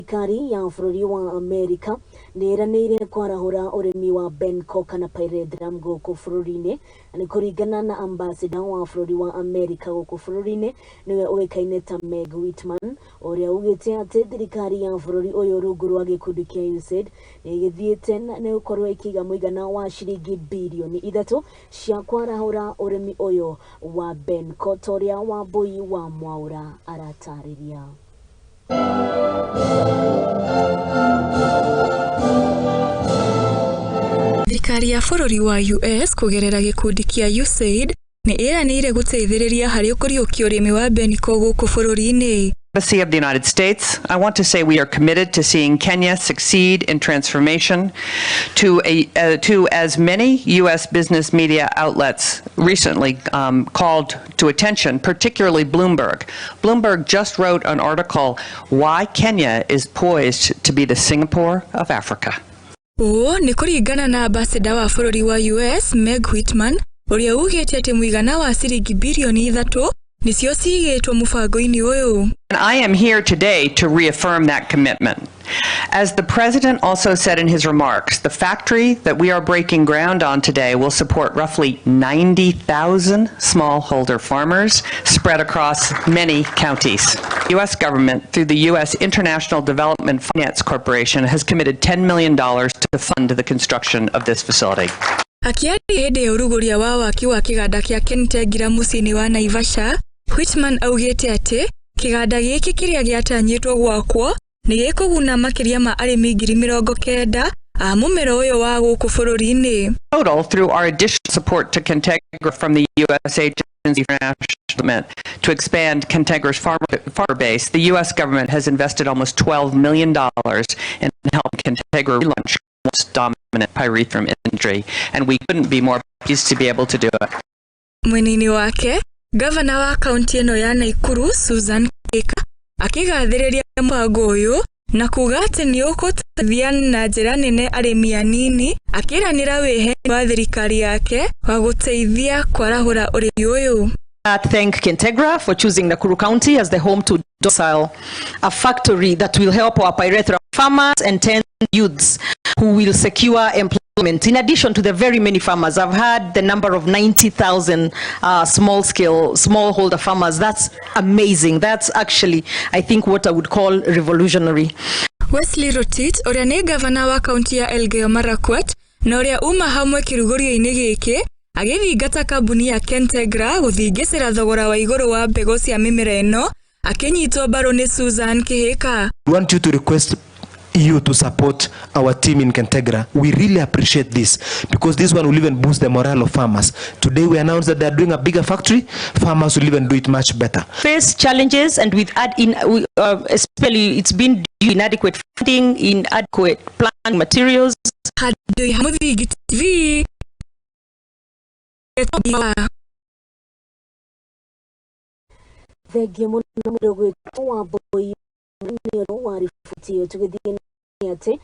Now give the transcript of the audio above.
Thirikari ya bũrũri wa Amerika nĩ ĩranĩire kwarahũra ũrĩmi wa Benco kana Pyrethrum gũkũ bũrũri-inĩ. Na nĩ kũringana na ambassador wa bũrũri wa Amerika gũkũ bũrũri-inĩ, nĩwe ũĩkaine ta Meg Whitman, ũrĩa ugĩte atĩ thirikari ya bũrũri ũyũ rungu rwa gĩkundi kĩa USAID nĩ ĩgĩthiĩte na nĩ gũkorwo ĩkĩiga mũigana wa ciringi birioni 3 cia kwarahũra ũrĩmi ũyũ wa Benco, ta ũrĩa Wambui wa Mwaũra aratarĩria. Thirikari ya bũrũri wa US kũgerera gĩkundi kĩa USAID nĩ ĩranĩire gũteithĩrĩria harĩ kũriũkia ũrĩmi wa Benco gũkũ bũrũri-inĩ. Embassy of the United States, I want to say we are committed to seeing Kenya succeed in transformation to as many U.S. business media outlets recently called to attention, particularly Bloomberg. Bloomberg just wrote an article, Why Kenya is Poised to be the Singapore of Africa. Ũũ nĩ kũringana na ambassador wa bũrũri wa US Meg Whitman, ũrĩa ugĩte atĩ mũigana wa ciringi birioni 3 nĩcio cigĩtwo mũbango-inĩ ũyũ. And I am here today to reaffirm that commitment. As the President also said in his remarks, the factory that we are breaking ground on today will support roughly 90,000 smallholder farmers spread across many counties. The U.S. government, through the U.S. International Development Finance Corporation, has committed $10 million to fund the construction of this facility. Akĩaria hĩndĩ ya ũrugũria wa waki wa kĩganda kĩa Kentegra mũciĩ-inĩ wa Naivasha, Whitman augĩte atĩ kĩganda gĩkĩ kĩrĩa gĩatanyĩtwo gwakwo nĩ gĩkũguna makĩria ma arĩmi 90,000 a mũmera ũyũ wa gũkũ bũrũri-inĩ. Total, through our additional support to Kentegra from the U.S. Agency for International Development to expand Kentegra's farmer base, the U.S. government has invested almost $12 million in helping Kentegra relaunch its dominant pyrethrum industry, and we couldn't be more pleased to be able to do it. Mwena-inĩ wake, gavana wa kaunti ĩno ya Nakuru Susan Kihika akĩgathĩrĩria mũbango ũyũ na kuga atĩ nĩ ũgũteithia na njĩra nene arĩmi anini, akĩranĩra wĩheani wa thirikari yake wa gũteithia kwarahũra ũrĩmi ũyũ. Thank Kentegra for choosing Nakuru County as the home to domicile a factory that will help our pyrethrum farmers and 10 youths who will secure employment. In addition to the very many farmers, I've had the number of 90,000 small-scale, smallholder farmers. That's amazing. That's actually, I think, what I would call revolutionary. Wesley Rotich, ũrĩa nĩ gavana wa kaunti ya Elgeyo Marakwet na ũrĩa uma hamwe kĩrugũrio-inĩ gĩkĩ, agĩthingata kambuni ya Kentegra gũthingĩcĩra thogora wa igũrũ wa mbegũ cia mĩmera ĩno, akĩnyitwo mbaru nĩ Susan Kihika. We want you to request you to support our team in Kentegra. We really appreciate this because this one will even boost the morale of farmers. Today we announced that they are doing a bigger factory. Farmers will even do it much better. Face challenges and with add in, especially it's been due inadequate funding, inadequate planting materials. Handũ ha Mũthingi TV. Thengiũ mũno mũndũ gwĩtwo Wambui nĩ ũndũ wa riboti ĩyo. Tũgĩthiĩ nĩ atĩ